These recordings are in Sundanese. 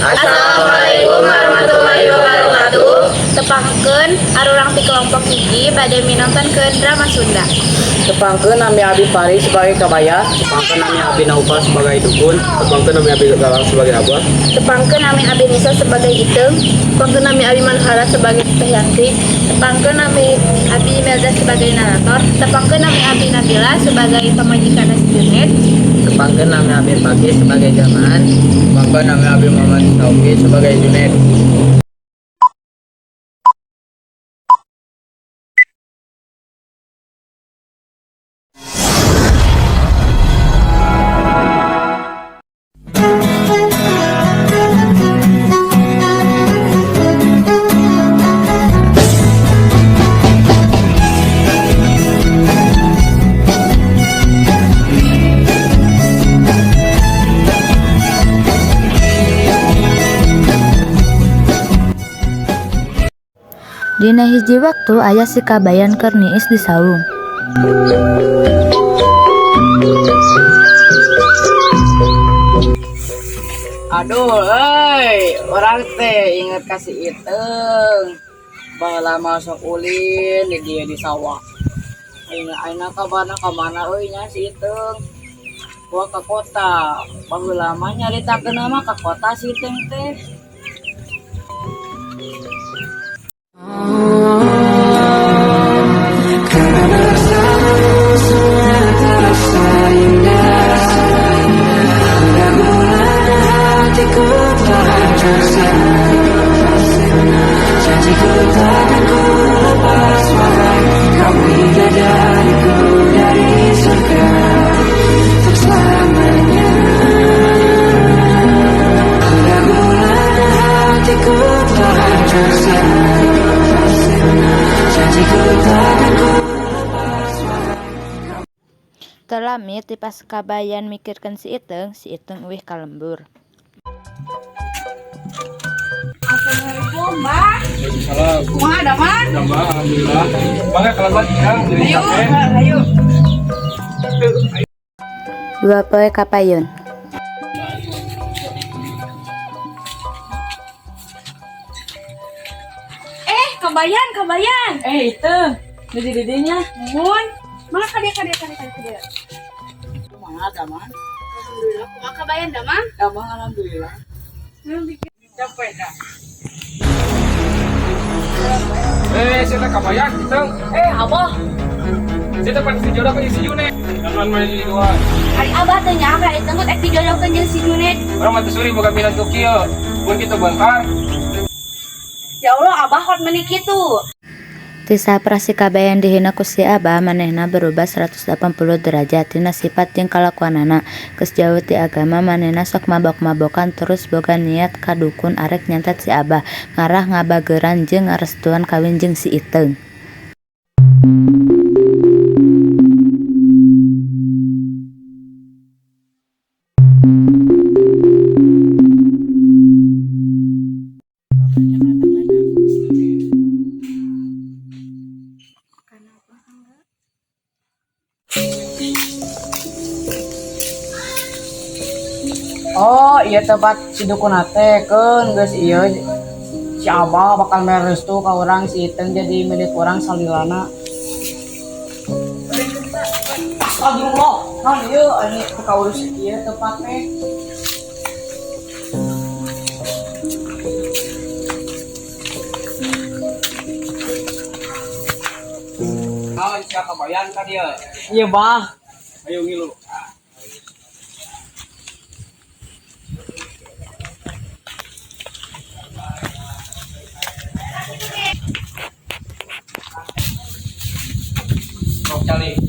Assalamualaikum warahmatullahi wabarakatuh. Tepangkeun arurang ti kelompok 1 bade minongtonkeun drama Sunda. Tepangkeun, nami Abi Pari sebagai Kabayan. Tepangkeun, nami Abi Naufal sebagai dukun. Tepangkeun, nami Abi Galang sebagai Abah. Tepangkeun, nami Abi Nisa sebagai Iteung. Tepangkeun, nami Abi Manuhara sebagai Teh Yanti. Tepangkeun, nami Abi Melda sebagai narator. Tepangkeun, nami Abi Nabila sebagai pamajikan si Junet. Tepangkeun, nami Abi Pagi sebagai Jamaan. Tepangkeun, nami Abi Muhammad Taufi sebagai Junet. Dina hiji waktu aya si Kabayan keur niis di saung. Aduh, euy, urang teh inget ka si Iteung. Baheula mah sok ulin di dieu di sawah. Ayeuna ayeuna kabarna ka mana euy nya si Iteung? Gua ke kota. Baheula mah nyaritakeun mah ka kota si Iteung teh. Karena bersamamu semua terasa indah. Rembulan hatiku telah hancur sirna. Janjiku takkan ku lepas, wahai kau bidadariku dari surga untuk selamanya. Rembulan hatiku telah hancur sirna. Janjiku takkan ku lepas, wahai Teu lami ti pas Kabayan mikirkeun si Iteung, si Iteung euweuh ka lembur. Assalamualaikum, Bang. Waalaikumsalam. Kumaha damang? Damang, alhamdulillah. Mangga kalebet, Kang, jadi Ayo, capek. Ayo. 2 poe kapayun. Eh, Kabayan, Kabayan. Eh, Iteung, di didinya. Mun. Mana ka dieu, ka dieu, ka dieu, ka dieu. Kumaha damang? Alhamdulillah, kumaha Kabayan damang? Damang, alhamdulillah. Capek dah. Eh, saya teh Kabayan, Iteung. Eh, Abah. Saya teh pasti jodoh ke si Junet. Jangan main di luar. Ari Abah teh nyaho Iteung teh dijodohkeun jeung si Junet. Urang mah teu suri boga minantu kieu. Mun kitu bengkar. Ya Allah, Abah hot meuni kitu. Ti saprak si Kabayan dihina ku si Abah, manehna berubah 180 derajat tina sifat jeung kalakuanana. Geus jauh ti agama, manehna sok mabok-mabokan terus boga niat ka dukun arek nyantet si Abah ngarah ngabageuran jeung ngarestuan kawin jeung si Iteung. Oh, iya, tempat si dukun teh keun geus ieu si Abah bakal mere restu ka urang, si Iteung jadi milik urang salilana. Astagfirullah, naon ieu ini ka urus ieu tempat teh. Naon sia Kabayan ka dieu? Iya, Bah. Ayo ngilu. Sok calik.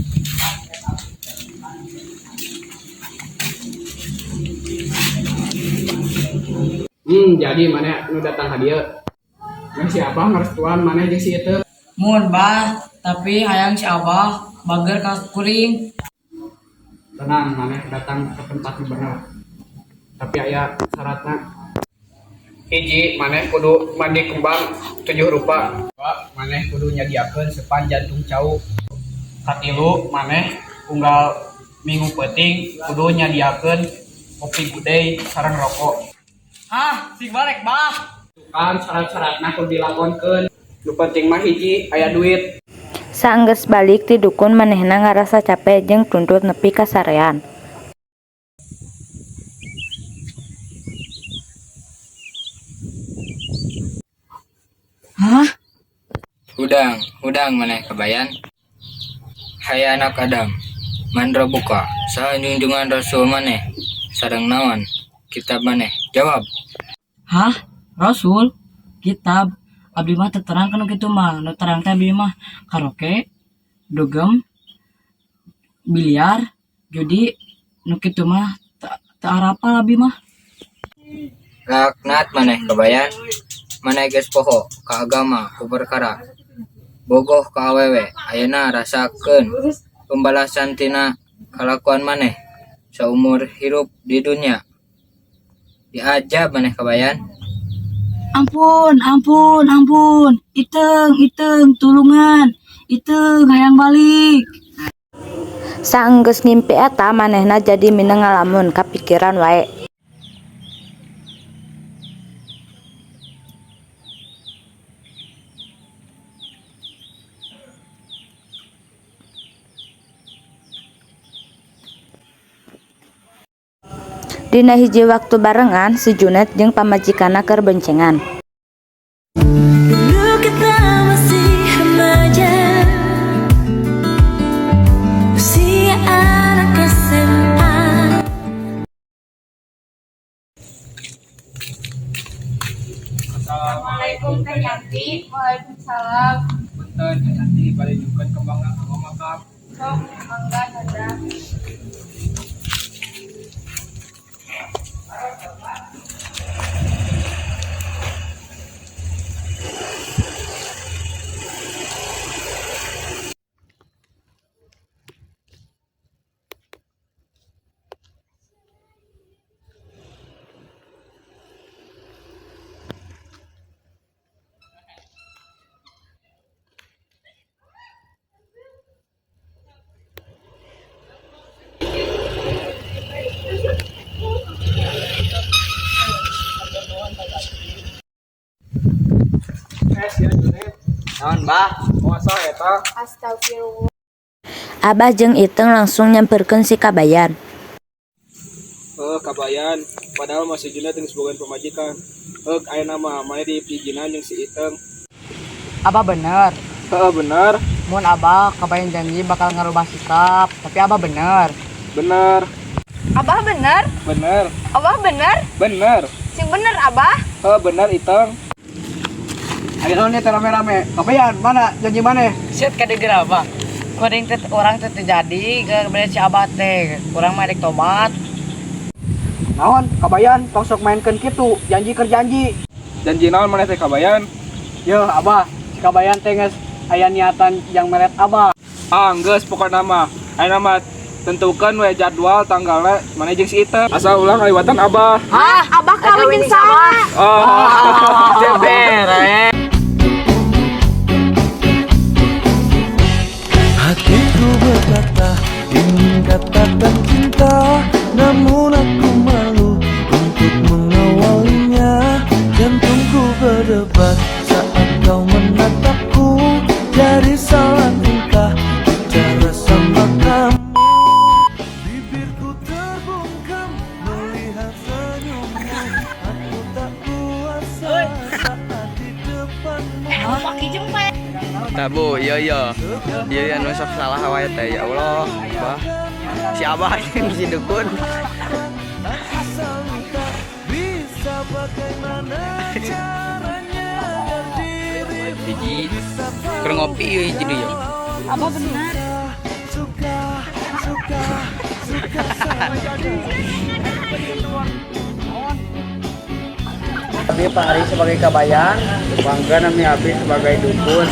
Jadi maneh nu datang ka dieu? Nah, si Abah ngarestuan maneh jeung si Iteung. Mun, Bah, tapi hayang si Abah bager ka kuring. Tenang, maneh datang ke tempat nu bener. Tapi aya syaratna. Hiji, maneh kudu mandi kembang tujuh rupa. Dua, maneh kudu nyadiakeun sepan jantung cau. Katilu, maneh unggal minggu peuting kudu nyadiakeun kopi gudey sareng rokok. Hah, sing balik, Bah. Kan syarat-syaratna kudu dilakonkeun. Nu penting mah hiji, aya duit. Saenggeus balik ti dukun, manehna ngarasa cape jeung tuntut nepi ka sarean. Hah? Hudang, hudang maneh Kabayan. Hai anak Adam, man rabbuka, saha junjungan Rasul maneh, sareng naon kitab maneh? Jawab. Hah? Rasul? Kitab? Abdi mah teu terang kana kitu mah. Nu terang teh abdi mah karaoke, dugem, biliar, judi, nu kitu mah teu arapal abdi mah. Laknat maneh Kabayan. Maneh geus poho ka agama ku perkara bogoh ka awewe. Ayeuna rasakeun pembalasan tina kalakuan maneh saumur hirup di dunya. Diajab maneh Kabayan. Ampun, ampun, ampun. Iteung, Iteung, tulungan. Iteung, hayang balik. Saenggeus ngimpi eta, manehna jadi mindeng ngalamun, kapikiran wae. Dina hiji waktu barengan si Junet jeung pamajikanna keur boncengan. Dulu kita masih remaja, usia anak SMA. Assalamualaikum, Teh Yanti. Waalaikumsalam. Punten, Teh Yanti, bade nyungkeun kembangna ka makam. Sok, mangga sada. Eh, sia Junet. Naon, Bah? Puasa eta. Astagfirullah. Abah jeung Iteung langsung nyamperkeun si Kabayan. Heuh, Kabayan, padahal mah si Junet geus boga pamajikan. Heuh, ayeuna mah maneh diizinan jeung si Iteung. Abah bener. Heeh, bener. Mun Abah Kabayan janji bakal ngerubah sikap, tapi Abah bener. Bener. Abah bener? Bener. Abah bener? Bener. Sing bener, Abah. Heuh, bener Iteung. Ayo naon teh rame-rame. Kabayan, mana janji maneh? Siat kadeger Abah. Kuring teh urang teh teu jadi gara si Abah teh. Kurang mah rek tobat. Naon, Kabayan, tong sok mainkeun kitu, janji keur janji. Janji naon maneh teh Kabayan? Yeuh, Abah, si Kabayan teh geus aya niatan yang melet Abah. Ah, geus pokona mah. Ayeuna mah tentukeun we jadwal tanggalna maneh jeung si Iteung. Asal ulah ngaliwatan Abah. Hah? Abah kawin jeung saha? Oh. Beres. Hatiku berkata ingin katakan cinta, namun aku malu untuk mengawalinya. Jantungku berdebar saat kau menatapku. Jadi salah tingkah bicara sama kamu. Bibirku terbungkam melihat senyummu. Aku tak kuasa saat di depanmu. Tabu, iya iya. Iya iya nu sok salah wae teh, ya Allah, Abah. Si Abah jeung si dukun. Aku selalu tak bisa bagaimana caranya agar dirimu Hiji bisa keur ngopi ieu hiji deui. Abah bener. suka, suka, suka sama. Abi Pak Ari sebagai Kabayan, bangga nami Abi sebagai dukun.